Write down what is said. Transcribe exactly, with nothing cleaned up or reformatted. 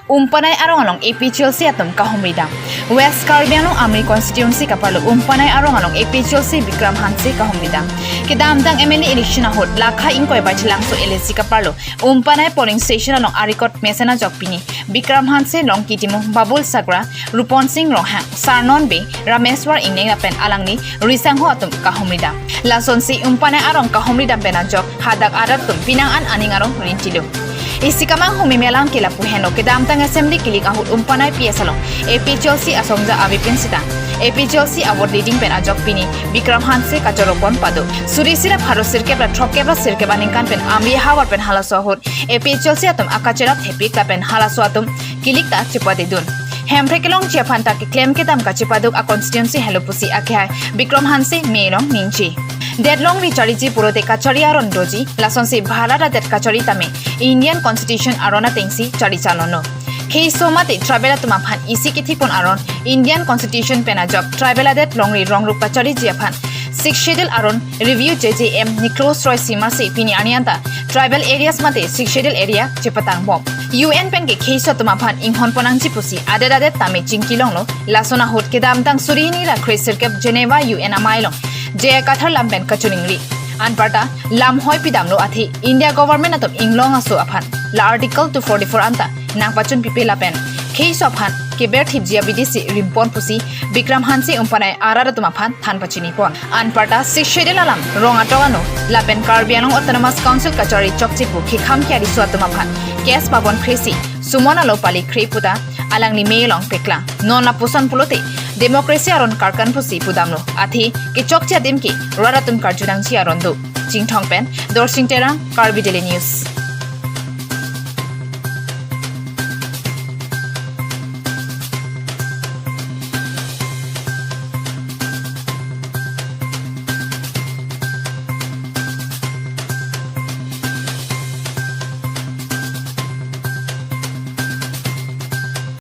Umpanai arong along A P H L C atum kahumri dam. West Karbi Anglong Amri constituency kaparlo Umpanai arong along A P H L C Bikram Hanse kahumri dam. Kedamtang M L A election ahut lakha ingkoi bai chelangso L A C kaparlo Umpanai polling station along arecord mesen ajok pini Bikram Hanse, Longki Timung, Babul Sagra, Rupon Singh Ronghang, Sarnon Bey, Rameswar Ingneng lapen alangli risangho atum kahumri dam. Lasonsi Umpanai arong kahumri dam pen ajok hadak arat atum pinang an aning arong rintilo. Isi kamanghumi melang ke lapu henlo, kedamtang assembly kilik ahut Umpanai P S along A P H L C asongja avepin sitang A P H L C a-vote leading pen ajok pini Bikram Hanse kachoro pon pado. Suri sira pharo sirkep ra throkkep ra sirkep aningkan pen Amri havar pen halaso ahut A P H L C atum akacherap thepik lapen halaso atum kilik ta chepadedun. Hemprek kelongji aphan ta keklem kedam kachepaduk a-constituency henlo pusi akehai Bikram Hanse mei along ningje. Det longri chariji pulote kachari aron doji, lasonsi Bharat adet kachari tame Indian Constitution aron atengsi chari chalono. Kheiso mate tribal atum aphan isi kethipon aron Indian Constitution pen ajok tribal adet longri rongrup kachariji aphan Sixth Schedule aron review J J M Nicholas Roy Simar si pini arni anta tribal areas mate Sixth Schedule area chepatang bom. U N pen ke kheiso atum aphan inghon pon nangji pusi adet adet tame chingki longlo. Lason ahut kedamtang suri hini ra kre sirkep Geneva U N amei along J I Kathar lam pen kachiningri. Anparta lam hoi pidamlo athe India government atum inglong aso aphan la Article two forty-four anta nangpachun pipe lapen kheiso aphan keber thipji abidi si rimpon pusi Bikram Hanse Umpanai arat atum aphan than pachini pon. Anparta Sixth Schedule alam rong atok ano lapen Karbi Anglong Autonomous Council kachari chokche pu kekham kariso atum aphan case pabon kre si sumon alo pali kre puta alangli mei along peklang. Non lapuson pulote democracy aron karkan pusi pudamlo. Athe kechokche adim ke rat atum karju nangji aron do. Chinthong pen Dorsing Terang, Karbi Daily News.